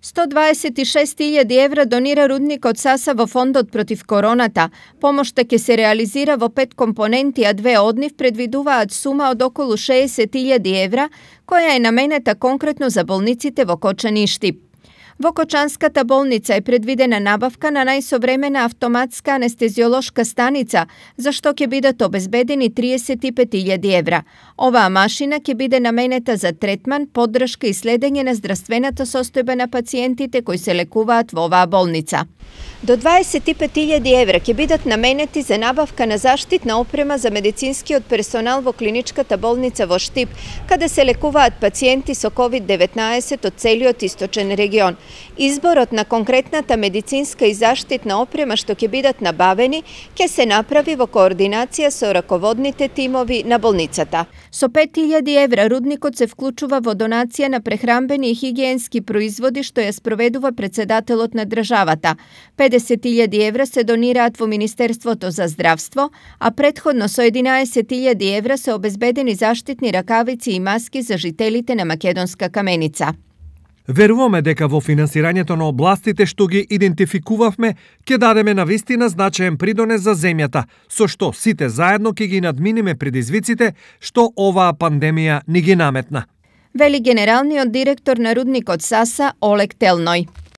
126.000 евра donira rudnik od Sasa во фондот против короната. Помошта ќе се реализира во 5 компоненти, а 2 од нив предвидуваат сума од околу 60.000 евра, која е наменета конкретно за болниците во Кочани и Штип. Во Кочанската болница е предвидена набавка на најсовремена автоматска анестезиолошка станица, за што ќе бидат обезбедени 35.000 евра. Оваа машина ќе биде наменета за третман, поддршка и следење на здравствената состојба на пациентите кои се лекуваат во оваа болница. До 25.000 евра ќе бидат наменети за набавка на заштитна опрема за медицинскиот персонал во клиничката болница во Штип, каде се лекуваат пациенти со COVID-19 од целиот источен регион. Изборот на конкретната медицинска и заштитна опрема што ќе бидат набавени ќе се направи во координација со раководните тимови на болницата. Со 5.000 евра рудникот се вклучува во донација на прехранбени и хигиенски производи што ја спроведува председателот на државата. 50.000 евра се донираат во Министерството за здравство, а претходно со 11.000 евра се обезбедени заштитни ракавици и маски за жителите на Македонска Каменица. Веруваме дека во финансирањето на областите што ги идентификувавме, ќе дадеме навистина значаен придонес за земјата, со што сите заедно ќе ги надминеме предизвиците што оваа пандемија ни ги наметна. Вели генералниот директор на рудникот Саса Олег Телној.